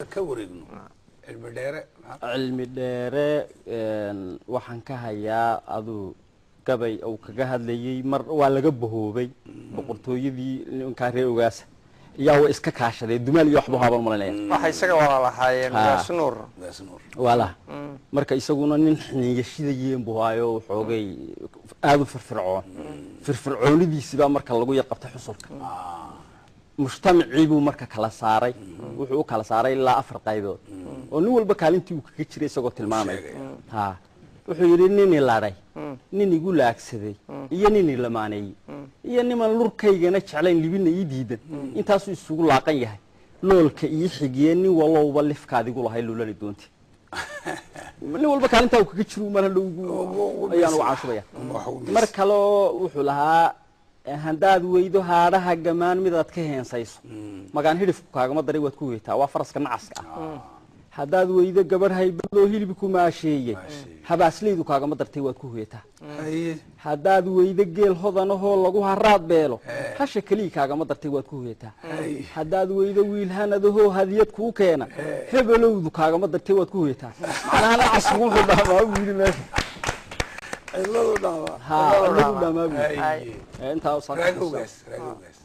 Ka wareegno Cilmi Dheere Cilmi Dheere, waxaan ka hayaa aduu gabay uu kaga hadlayey. Mar waa laga bahoobay boqortooyadii nimankaa reer Ogaasa, iyaa way iska kaashaday dumaal iyo waxbu haabaan malinaya. Waxay isaga walaalahaayeen Ugaas Nuur. Ugaas Nuur. Walaha marka isaguna nin xiniinyashidayeen buu haayo, xoogay aada u firfircoon. Firfircoonidiisibaa marka lagu yar qabtay xusulka. Mujtamacii buu marka kala saaray, wuxuu u kala saaray ilaa 4 qaybood oo nin walba kaalintii uu kaga jiray isagoo tilmaamay. Ha, wuxuu yidhi: nin i ladhay, nin igu laagsaday, iyo nin i lamaaneeyey, iyo niman lurkaygana jeclayn, libina ii diidan, intaasuu isugu laaqan yahay loolka ii xigiye. Nin walowba lifkaadigu lahay lulani doonti. Nin walba kaalintaa uu kaga jiro mar hadhow ayaan ugu caashubaya. Mar kaleo wuxuu lahaa: haddaad weydo haadhaha gamaan midaad ka heensayso, magaan hidhifku kaagama daray waad ku weytaa. Waa faraska nacaska ah. Haddaad weydo gabadh haybadoo hilibku maasheeyey, habaaslaydu kaagama dartay waad ku hoyataa. Haddaad weydo geel hodanahoo lagu haraad beelo, hasha kelii kaagama dartay waad ku hoyataa. Haddaad weydo wiil hanadahoo hadiyad kuu keena, hebelowdu kaagama dartay waad ku hoyataa. Macnaha nacasku wuxuu dhaamaa buu yidhi meesha. Cidladu dhaamaa. Ha, cidladu dhaamaa buu yidhi. Intaa Raagowgaas, Raagowgaas.